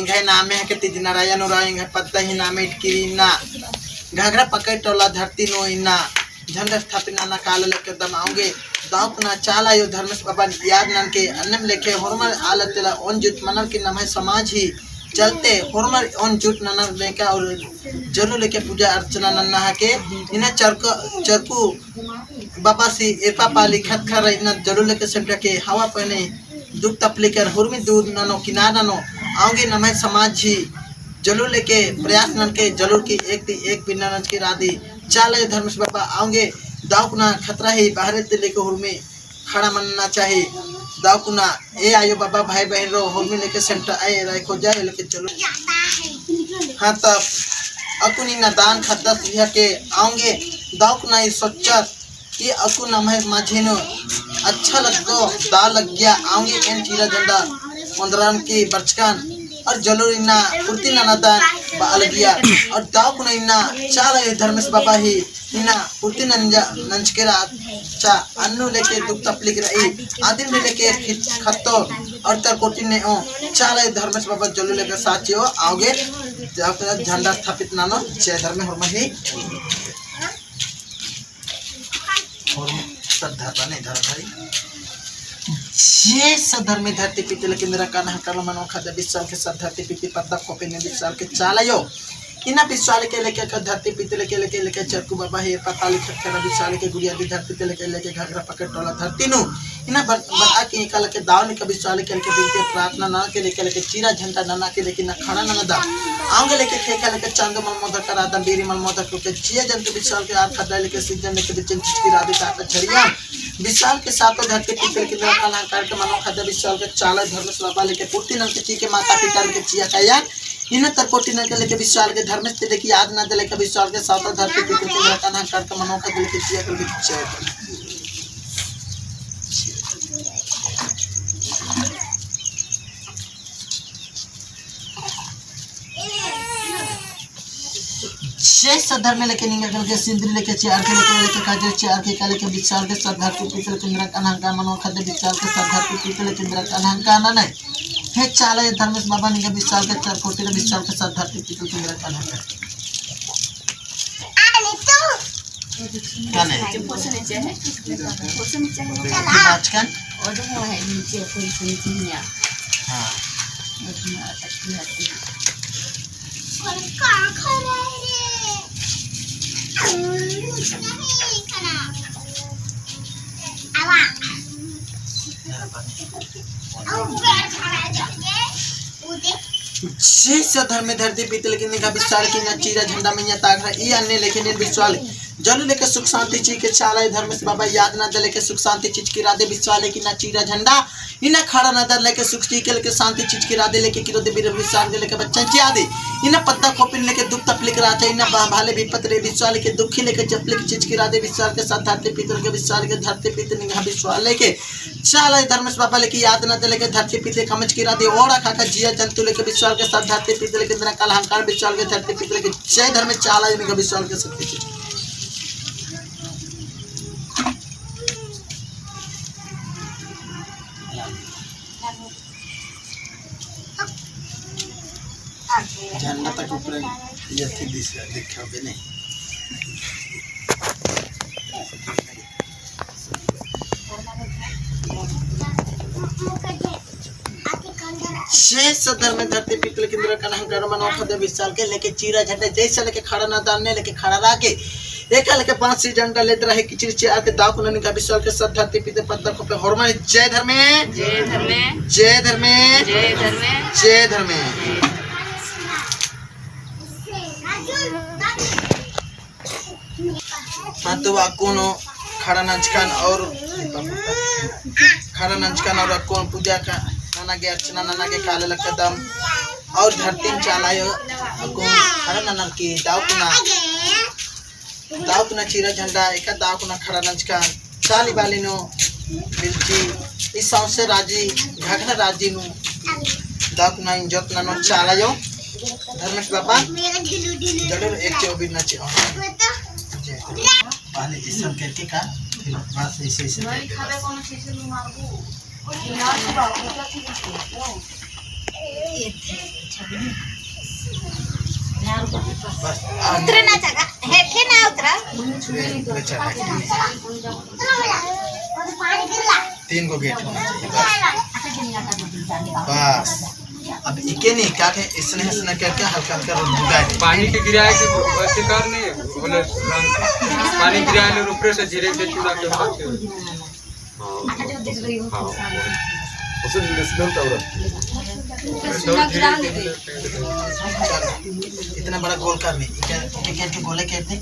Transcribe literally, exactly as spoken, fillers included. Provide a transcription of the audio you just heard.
एंग्है नामे हके तीज नारायण उराँव, एंग्है पद्दा ही नामे इटकिरी इन्ना घाघरा पकड़ टोला धरती नू इन्ना झंडा स्थापित नना काला लेके दम औंगे दौकना चाला आयो धर्मेस बाबन याद ननके अन्नेम लेके होरमर आलर तेला ओन जुट मनर की नम्है समाज ही चलते होरमर ओन जुट ननर लेके और जरूर लेके पूजा अर्चना नन्ना हके। इन्ना चरकू, चरकू बाबासी एरपा पाली खतखर इन्ना जरूर लेके सेमटा के हवा पहने दुख तपलीकर हुरमी दूर ननो किनार ननो औंगे नम्है समाज ही जलूर लेके प्रयास ननके जलूर की एक ती एक बिन्ना नंजकी रादी चाला आयो धर्मेस बाबा औंगे दौकना खतरा ही बहरे ती लेके हुरमी खड़ा मनना चाही। दौकना ए आयो बाबा भाई बहिन रो हुरमी लेके सेमटा आए राय खोजा लेके जलूर। हाँ तब अक्कुन इन्ना दान खद्दस इहा के औंगे दौकना ई सोचर कि अक्कु नम्है मझी नू अच्छा लग्गो, दा लग्गिया, औंगे एन चीरा झंडा ओन्दरन की बरचकन और जलूर इन्ना पूर्ति ननादन बआ लग्गिया और दौकना इन्ना चाला आयो धर्मेस बाबा ही इन्ना पूर्ति नंजा, नंजके रहचा अन्नु लेके दुख तपलीक रई, आदिन भी लेके खित-, खत्तो और तरकोटी नेओ, चाला आयो धर्मेस बाबा जलूर लेके साथ चिओ, औंगे झंडा स्थापित ननो, जय धर्मे होरमर ही। और सत धर्म नहीं धर्म भाई। जे सत धर्मे धरती पीते लेकिन मेरा कान हंकार मनो खद्दा बिस्वाल के सत धरती पीते पद्दा खोपे ने बिस्वाल के चाला आयो। इन्ना बिस्वाल के लेके क धरती पीते लेके लेके लेके चरकू बाबा हे पता लिखत करा बिस्वाल के गुड़िया दी धरती ते लेके लेके घाघरा पकड़ टोला धरती नू। इन्ना बर-, बरआ की एका लेके दाव निका बिस्वाल के लेके बिनती प्रार्थना ना के लेके लेके चीरा झंडा नना के लेके ना खड़ा नना दा। औंगे लेके खेका लेके चांदो मल मोदक करा दम बीरी मल मोदक के जिया जंतु बिस्वाल के आर खद्दा लेके सिंजन लेके बिचन चिचकी रादी काटा झरिया। बिस्वाल के सातो धरती पीते लेके मेरा कान हंकार के मनो खद्दा बिस्वाल के चाला आयो धर्मेस बाबा लेके पूर्ति ननके चिके माता पिता लेके चिआ काया। इन्ना तरकोटी ननके लेके बिस्वाल के धर्मेस ती लेके याद नना दे लेके बिस्वाल के सातो धरती पीते लेके मेरा कान हंकार के मनो खद्दा लेके चिआ के लेके चिआ। जे सत धर्मे लेके निंगा के लेके सिंदरी लेके चिआर के लेके लेके काजर चिआर के का लेके बिस्वाल के सत धरती पीते लेके मेरा कान हंकार मनो खद्दा बिस्वाल के सत धरती पीते लेके मेरा कान हंकार ननय। हे चाला आयो धर्मेस बाबा निंगा बिस्वाल के तरकोटी रे बिस्वाल के सत धरती पीते लेके मेरा कान हंकार। काने? बाचकन? हाँ। जे सत धर्मे धरती पीते लेकिन निंगा बिस्वाल की ना चीरा झंडा मइय्याँ तागरा ई अन्ने लेकिन बिस्वाल जलूर लेके सुख शांति चिके चाला आयो धर्मेस बाबा याद नना दे लेके सुख शांति चिचकी रादे बिस्वाल की ना चीरा झंडा इन्ना खड़ा नना दे लेके सुख चिके लेके शांति चिचकी रादे लेके किरो दे बीर बिस्वाल के लेके बच्चन चिआ दे। इन्ना पद्दा खोपिन लेके दुख तपलीक रहचा इन्ना भा-, भाले बिपत रे बिस्वाल के दुखी लेके चपलीक चिचकी रादे बिस्वाल के सत धरती पीते लेके बिस्वाल के धरती पीते निंगा बिस्वाल लेके चाला आयो धर्मेस बाबा लेके याद नना दे लेके धरती पीते खमचकी रादे ओड़ा खाका जिया जंतु लेके बिस्वाल के सत धरती पीते लेके मेरा कान हंकार बिस्वाल के धरती पीते लेके जय धर्मे चाला आयो निंगा बिस्वाल के शक्ति चिचकी। झंडा तक ऊपर ये थी दिस देखा बे नहीं। जे सत धर्मे धरती पीते लेके मेरा कान हंकार मनो खद्दा बिस्वाल के लेके चीरा झंडा जैसा लेके खड़ा नना दे अन्ने लेके खड़ा रआ के एका लेके बांसी झंडा लेत रहे किचरी चिआ के दौकना निंगा बिस्वाल के सत धरती पीते पद्दा खोपे होरमर जय धर्मे। जय धर्मे। जय धर्मे। जय धर्मे। जय धर्मे। हाँ, तो अक्कुन खड़ा नंजकन और खड़ा नंजकन और अक्कुन पूजा का नना गे अर्चना नना गे काले लक्कदम और धरती में चाला आयो अक्कुन खड़ा ननर की दौकना, दौकना चीरा झंडा एका दौकना खड़ा नंजकन चाली बाली नू बिल्ची ई सौंसे राजी घाघरा राजी नू दौकना इंजोत ननो चाला आयो। धर्मेस बाबा, जरूर एक चौबीर ना चिओ। पहले इस सब करके का, फिर बस ऐसे, ऐसे करके बस। उतरे ना चाहका, हेठे ना उतरा। ले, ले चढ़ा। तीन गो गेट होना चाहिए, बस। बस। अब इके नहीं, का के इसने, इसने करके हल्का हल्का रुक जाए। पानी के गिराए के अधिकार नहीं है, बोले, पानी गिराए ले ऊपर से धीरे से चूड़ा के ऊपर से। हाँ। हाँ। उसे नेशनल टावर। इतना बड़ा गोल कर दी, इके, इके, इके गोले कर दी।